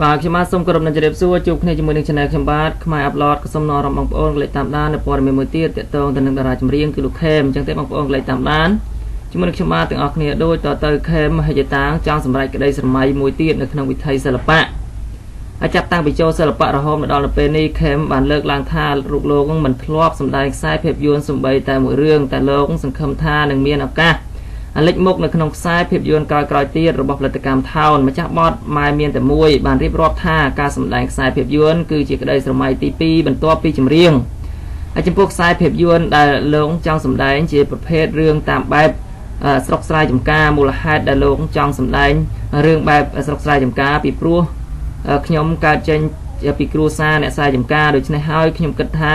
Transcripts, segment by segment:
បាទខ្ញុំបាទសូមគោរពនឹងជម្រាបសួរជួបគ្នាជាមួយនឹង Channel ខ្ញុំបាទខ្មែរ Upload ក៏សូមណែនាំបងប្អូនកលេចតាមដាននៅព័ត៌មានមួយទៀតទាក់ទងទៅនឹងតារាចម្រៀងគឺលោកខេមអញ្ចឹងទេបងប្អូនកលេចតាមដានជាមួយនឹងខ្ញុំបាទទាំងអស់គ្នាដូចតទៅខេមហិយតាងចង់សម្រេចក្តីស្រមៃមួយទៀតនៅក្នុងវិថីសិល្បៈហើយចាប់តាំងពីចូលសិល្បៈរហូតមកដល់នៅពេលនេះខេមបានលើកឡើងថារូបលោកមិនធ្លាប់សម្ដែងខ្សែភាពយន្តសំបីតែមួយរឿងតែលោកសង្ឃឹមថានឹងមានឱកាសលេចមុខនៅក្នុងខ្សែភាពយន្តក្រោយៗទៀតរបស់ផលិតកម្មថោនម្ចាស់បទម៉ែមានតែមួយបានរៀបរាប់ថាការសម្ដែងខ្សែភាពយន្តគឺជាក្តីស្រមៃទី2បន្ទាប់ពីចម្រៀងហើយចំពោះខ្សែភាពយន្តដែលលោកចង់សម្ដែងជាប្រភេទរឿងតាមបែបស្រុកស្រែចម្ការមូលហេតុដែលលោកចង់សម្ដែងរឿងបែបស្រុកស្រែចម្ការពីព្រោះខ្ញុំកើតចេញពីគ្រួសារអ្នកស្រែចម្ការដូច្នេះហើយខ្ញុំគិតថា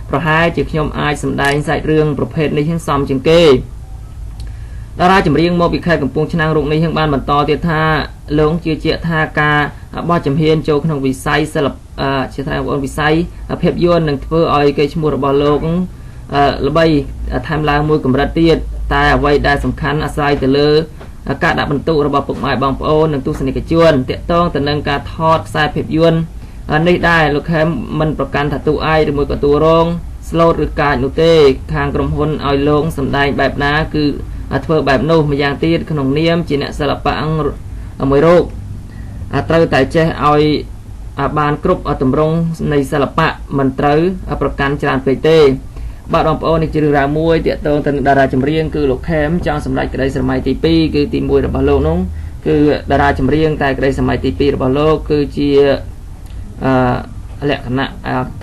ប្រហែលជាខ្ញុំអាចសម្ដែងសាច់រឿងប្រភេទនេះសមជាងគេតារាចម្រៀងមកពីខេត្តកំពង់ឆ្នាំងរូបនេះបានបន្តទៀតថាលោកជឿជាក់ថាការបោះជំហានចូលក្នុងវិស័យសិល្បៈជាថ្នាក់បងវិស័យភាពយន្តនឹងធ្វើឲ្យកេរ្តិ៍ឈ្មោះរបស់លោកល្បីថែមឡើងមួយកម្រិតទៀតតែអ្វីដែលសំខាន់អាស្រ័យទៅលើការដាក់បន្ទុករបស់ពុកម៉ែបងប្អូននិងទស្សនិកជនទាក់ទងទៅនឹងការថតខ្សែភាពយន្តនេះដែរលោកខេមមិនប្រកាន់ថាតួឯកឬមួយក៏តួរងស្លូតឬកាចនោះទេខាងក្រុមហ៊ុនឲ្យលោកសម្ដែងបែបណាគឺធ្វើបែបនោះម្យ៉ាងទៀតក្នុងនាមជាអ្នកសិល្បៈមួយរូបត្រូវតែចេះឲ្យបានគ្រប់ទម្រង់នៃសិល្បៈមិនត្រូវប្រកាន់ច្រើនពេកទេបាទបងប្អូននេះជារឿងរ៉ាវមួយទាក់ទងទៅនឹងតារាចម្រៀងគឺលោកខេមចង់សម្រេចក្តីស្រមៃទី2គឺទី1របស់លោកនោះគឺតារាចម្រៀងតែក្តីស្រមៃទី2របស់លោកគឺជាអឺលក្ខណៈ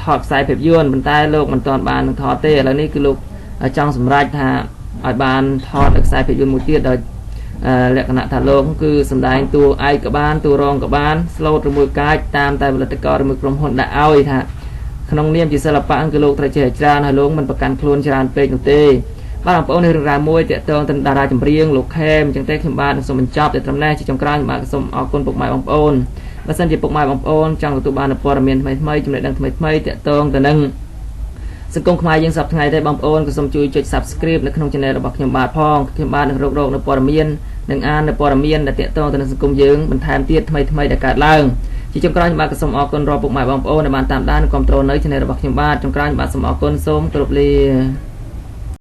ថតខ្សែភាពយន្តប៉ុន្តែលោកមិនទាន់បាននឹងថតទេឥឡូវនេះគឺលោកចង់សម្រេចថាឲ្យបានថតនៅខ្សែភាពយន្តមួយទៀតដោយលក្ខណៈថាលោកគឺសម្ដែងតួឯកក៏បានតួរងក៏បានស្លូតឬមួយកាចតាមតែផលិតករឬមួយក្រុមហ៊ុនដាក់ឲ្យថាក្នុងនាមជាសិល្បៈគឺលោកត្រូវចេះច្រើនហើយលោកមិនប្រកាន់ខ្លួនច្រើនពេកនោះទេបាទបងប្អូននេះរឿងរ៉ាវមួយទាក់ទងទៅតារាចម្រៀងលោកខេមអញ្ចឹងទេខ្ញុំបាទនឹងសូមបញ្ចប់តែត្រឹមនេះជាចុងក្រោយខ្ញុំបាទសូមអរគុណពុកម៉ែបងប្អូនបើសិនជាពុកម៉ែបងប្អូនចង់ទទួលបានព័ត៌មានថ្មីៗចំណេះដឹងថ្មីៗទាក់ទងទៅនឹងសង្គមខ្មែរយើងសប្តាហ៍ថ្ងៃទេបងប្អូនក៏សូមជួយចុច Subscribe នៅក្នុង Channel របស់ខ្ញុំបាទផងខ្ញុំបាទនឹងរកនៅព័ត៌មាននិងអាននៅព័ត៌មានដែលទាក់ទងទៅនឹងសង្គមយើងបន្ថែមទៀតថ្មីថ្មីដែលកើតឡើងជាចុងក្រោយខ្ញុំបាទក៏សូមអរគុណរាល់ពុកម៉ែបងប្អូនដែលបានតាមដាននិងគាំទ្រនៅ Channel របស់ខ្ញុំបាទចុងក្រោយខ្ញុំបាទសូមអរគុណសូមគោរពលា។